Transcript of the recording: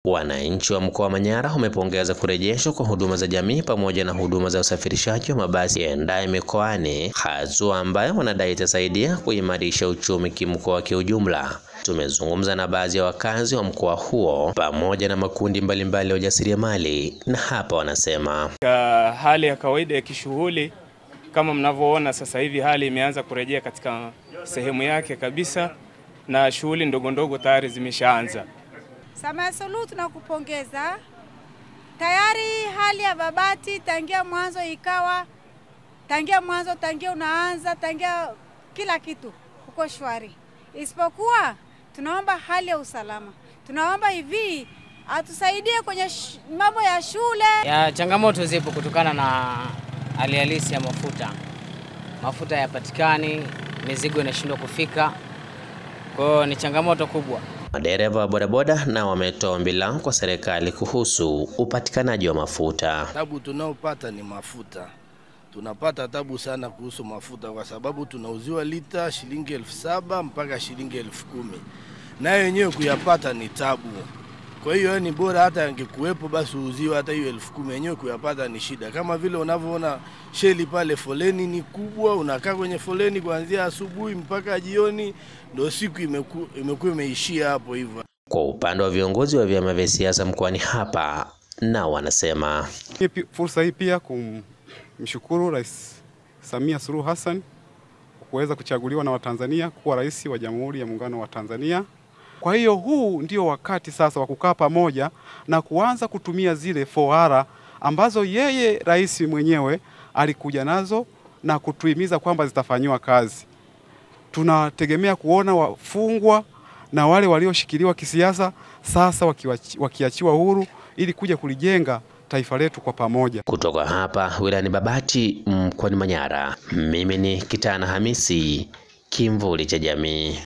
Wananchi wa mkoa wa Manyara wamepongeza kurejeshwa kwa huduma za jamii pamoja na huduma za usafirishaji wa mabasi yaendayo mikoani, hatua ambayo wanadai itasaidia kuimarisha uchumi kimkoa kiujumla. Tumezungumza na baadhi ya wakazi wa mkoa huo pamoja na makundi mbalimbali ya ujasiriamali, na hapa wanasema hali ya kawaida ya kishughuli kama mnavyoona sasa hivi hali imeanza kurejea katika sehemu yake kabisa na shughuli ndogo ndogo tayari zimeshaanza. Samia Suluhu tunakupongeza. Tayari hali ya Babati tangia mwanzo ikawa, tangia mwanzo, tangia unaanza, tangia kila kitu uko shwari. Isipokuwa tunaomba hali ya usalama. Tunaomba hivi atusaidie kwenye mambo ya shule. Ya changamoto zipo kutokana na hali halisi ya mafuta. Mafuta hayapatikani, mizigo inashindwa kufika. Kwa hiyo ni changamoto kubwa. Madereva wa bodaboda na wametoa ombi lao kwa serikali kuhusu upatikanaji wa mafuta. Tabu tunaopata ni mafuta. Tunapata tabu sana kuhusu mafuta kwa sababu tunauziwa lita shilingi 7,000 mpaka shilingi 10,000. Nayo yenyewe kuyapata ni tabu. Kwa hiyo ni bora hata angekuwepo basi uuziwe hata hiyo 10,000, yenyewe kuyapata ni shida. Kama vile unavyoona sheli pale, foleni ni kubwa, unakaa kwenye foleni kuanzia asubuhi mpaka jioni, ndio siku imekuwa imeishia hapo hivyo. Kwa upande wa viongozi wa vyama vya siasa mkoani hapa, nao wanasema fursa hii pia kumshukuru Rais Samia Suluhu Hassan kuweza kuchaguliwa na Watanzania kuwa rais wa Jamhuri ya Muungano wa Tanzania. Kwa hiyo huu ndio wakati sasa wa kukaa pamoja na kuanza kutumia zile 4R ambazo yeye rais mwenyewe alikuja nazo na kutuhimiza kwamba zitafanywa kazi. Tunategemea kuona wafungwa na wale walioshikiliwa kisiasa sasa wakiachiwa huru ili kuja kulijenga taifa letu kwa pamoja. Kutoka hapa wilayani Babati mkoani Manyara, mimi ni Kitana Hamisi, Kimvuli cha Jamii.